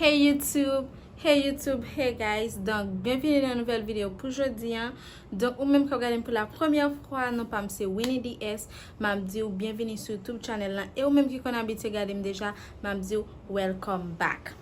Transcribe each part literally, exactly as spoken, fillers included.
Hey YouTube, hey YouTube, hey guys. Donk, byenvini nan nouvèl videyo pou jodi an. Donk, ou menm k ap gade m pou la premyè fwa, non pa m se Winnie D S. M ap di w byenvini sou YouTube channel lan. E ou menm ki konn abitye gade m deja, m ap di w welcome back.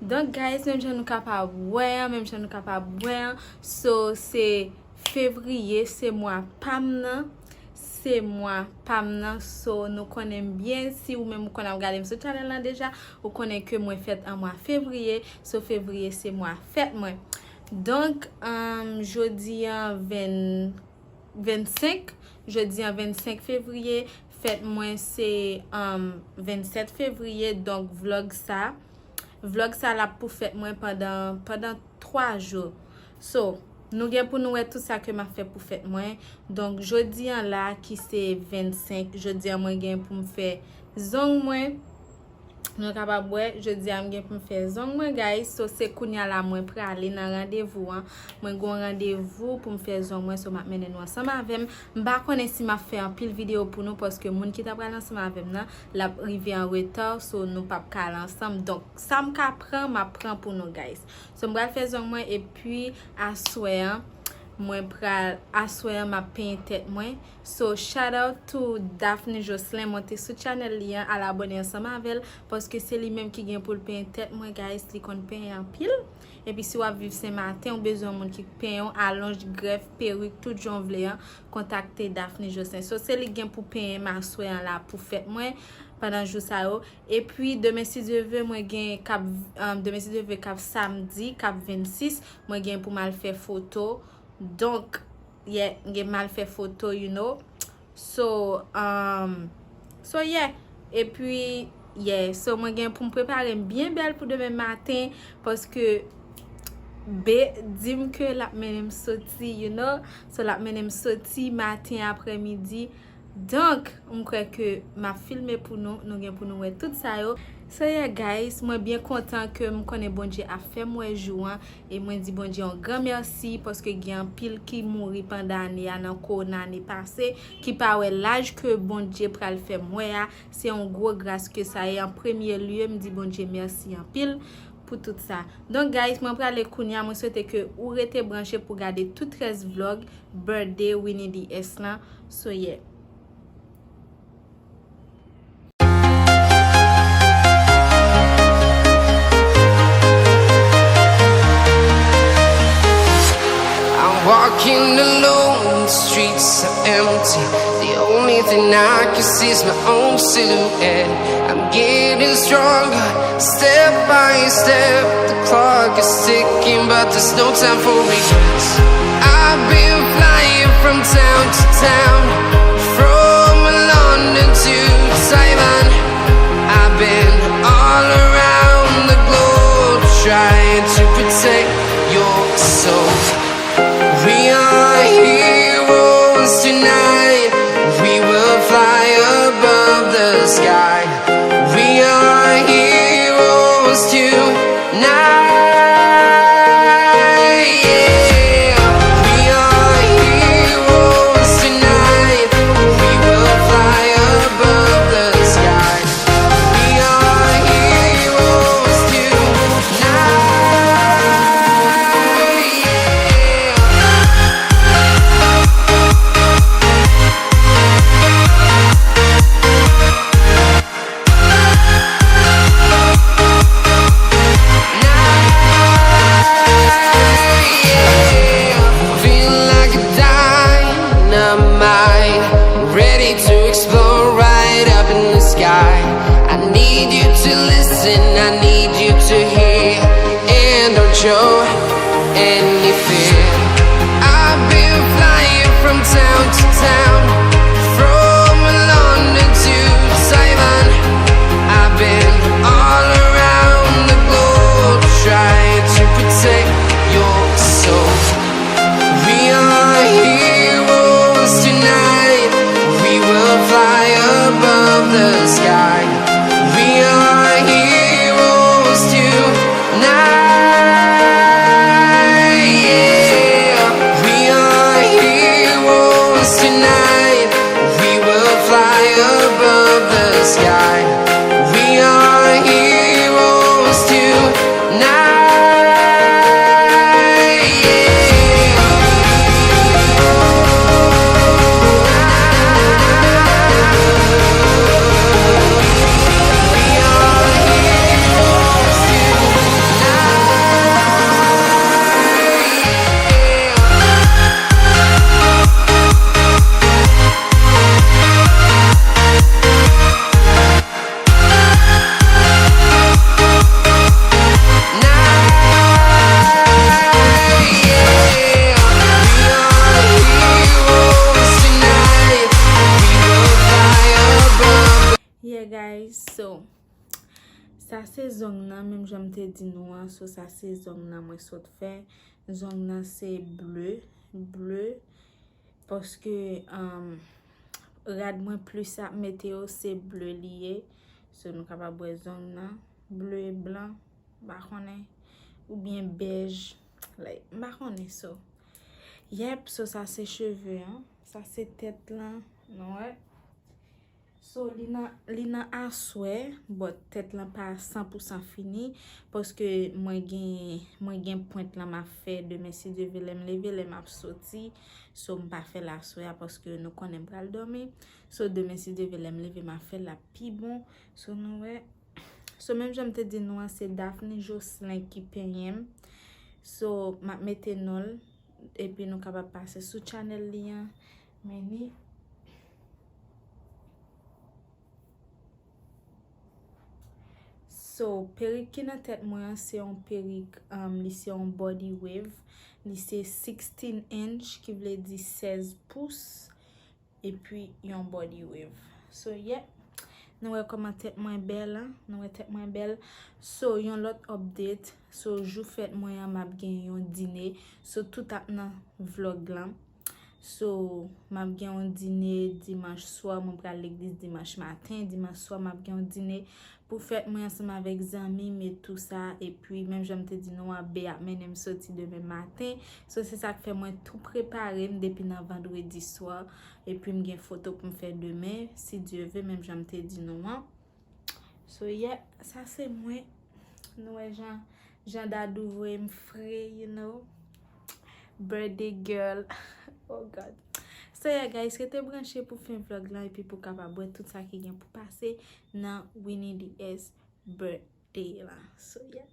Donk, guys, menm jan nou kapab wè an, menm jan nou kapab wè an, so, se fevriye, se mwa pa m nan. Se mwa pa m nan, so, nou konnen m byen. Si ou menm ou konn ap gade m sou channel lan deja, ou konnen ke mwen fèt an mwa fevriye, so, fevriye se mwa fèt mwen. Donk, um, jodi an venn, vennsenk, jodi an vennsenk fevriye, fèt mwen se, um, vennsèt fevriye, donk vlog sa, vlog sa l ap pou fèt mwen pandan, pandan twa jou. So, nou gen pou nou wè tout sa ke m ap fè pou fèt mwen. Donk, jodi an la, ki se vennsenk, jodi an mwen gen pou m fè zong mwen. Nou kapab wè, jodi a m gen pou m fè zong mwen, guys. So, se kounye a la mwen prale nan randevou an. Mwen gen yon randevou pou m fè zong mwen, so m ap mennen nou ansanm avè m. M pa konnen si m ap fè anpil videyo pou nou, paske moun ki ta pral ansanm avè m nan, l ap rive an reta, so nou p ap ka al ansanm. Donk, sa m ka pran, m ap pran pou nou, guys. So, m pral fè zong mwen, epi aswè an, mwen pral, aswè an, m ap penyen tèt mwen. So, shout out to Daphne Jocelyn, monte sou channel li an, al abòne ansanm avè l, paske se li menm ki gen pou l penyen tèt mwen, guys, li konn penyen anpil. Epi si w ap viv Senmaten, ou bezwen yon moun ki penyen w, alonj, grèf, perik, tout jan w vle an, kontakte Daphne Jocelyn. So, se li ki gen pou penyen m aswè an la pou fèt mwen, pandan jou sa yo. Epi, demen, si Dye vle, mwen gen k ap, um, demen, si Dye vle, k ap samdi, k ap vennsis, mwen gen pou m al fè foto. Donk, yeah, m gen m al fè foto, you know. So, um, so, yeah. Epi, yeah, so mwen gen pou m prepare m byen bèl pou demen maten, paske Be di m ke l ap mennen m soti, you know. So, l ap mennen m soti maten, aprèmidi. Donk, m kwè ke m ap filme pou nou, nou gen pou nou wè tout sa yo. So yeah, guys, mwen byen kontan ke m konnen Bondye ap fè m wè jou an, e mwen di Bondye yon gran mèsi, paske gen anpil ki mouri pandan ane a nan kowona ane pase, ki pa wè laj ke Bondye pral fè m wè a. Se yon gwo gras ke sa ye. An premye lye, m di Bondye mèsi anpil pou tout sa. Donk, guys, mwen prale kounye a. Mwen swete ke ou rete branche pou gade tout rès vlog birthday Winnie D S lan. So, yeah. I'm walking alone, the streets are empty. The only thing I can see is my own silhouette. I'm getting stronger, step by step. The clock is ticking, but there's no time for regrets. I've been flying from town to town, from London to Taiwan. I've been all around the globe trying to protect your soul. We are heroes tonight. We will fly above the sky. We are heroes tonight. Yeah. We are heroes tonight. We will fly above the sky. We are heroes tonight. Yeah. Feel like a dynamite, ready to explode right up in the sky. I need you to listen, I need you to hear, and don't show any fear. I've been flying from town to town, from London to Taiwan. I've been all around the globe trying to protect your soul. We are heroes tonight. We will fly above the sky. We are heroes tonight. Zong nan, menm jan m te di nou an, so sa se zong nan mwen sot fè. Zong nan se ble, ble, paske, um, rad mwen plis ap mete yo, se ble li ye. So nou kapab wè zong nan, ble, blan, m pa konnen, oubyen bèj, like, m pa konnen, so. Yep, so sa se cheve an, sa se tèt lan, nou wè. So, li nan, li nan aswè, but tèt lan pa san pou san fini, paske mwen gen, mwen gen pwent lan m ap fè demen, si Dye vle, lè m leve, lè m ap soti. So, m pa fè l aswè a, paske nou konnen m pral dòmi. So, demen, si Dye vle, lè m leve, m ap fè l, l ap pi bon. So, nou wè. So, menm jan m te di nou an, se Daphne Jocelyn ki penyen m. So, m ap mete non l, epi nou kapab pase sou channel li an. Men ni. So, perik ki nan tèt mwen an, se yon perik, um, li se yon body wave. Li se sixteen inch, ki vle di sèz pous, epi yon body wave. So, yeah. Nou wè kòman tèt mwen bèl, an? Nou wè tèt mwen bèl. So, yon lòt update. So, jou fèt mwen an, m ap gen yon dine. So, tout ap nan vlog lan. So, m ap gen yon dine dimanch swa, mwen pral legliz dimanch maten. Dimanch swa, m ap gen yon dine pou fèt mwen ansanm avèk zanmi m e tou sa. Epi, menm jan m te di nou an, Be ap mennen m soti demen maten. So, se sa k fè mwen tou prepare m depi nan vandredi swa. Epi, m gen foto pou m fè demen, si Dye vle, menm jan m te di nou an. So, yeah, sa se mwen. Nou wè jan, jan Dadou voye m fre, you know. Birthday girl. Oh God. So, yeah, guys, rete branche pou fen vlog lan epi pou kapab wè tout sa ki gen pou pase nan Winnie D S birthday lan. So, yeah.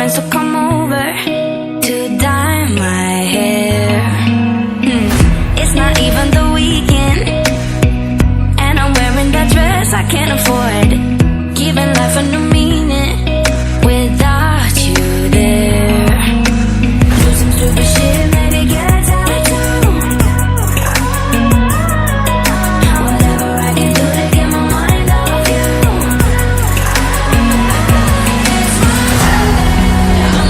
So come over to dye my hair. Mm, it's not even the weekend, and I'm wearing that dress I can't afford. Giving life a new meaning without you there. Do some stupid shit, maybe get a tattoo. Whatever I can do to get my mind off you. It's my birthday.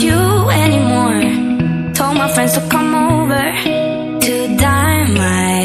you anymore. Told my friends to come over to dine my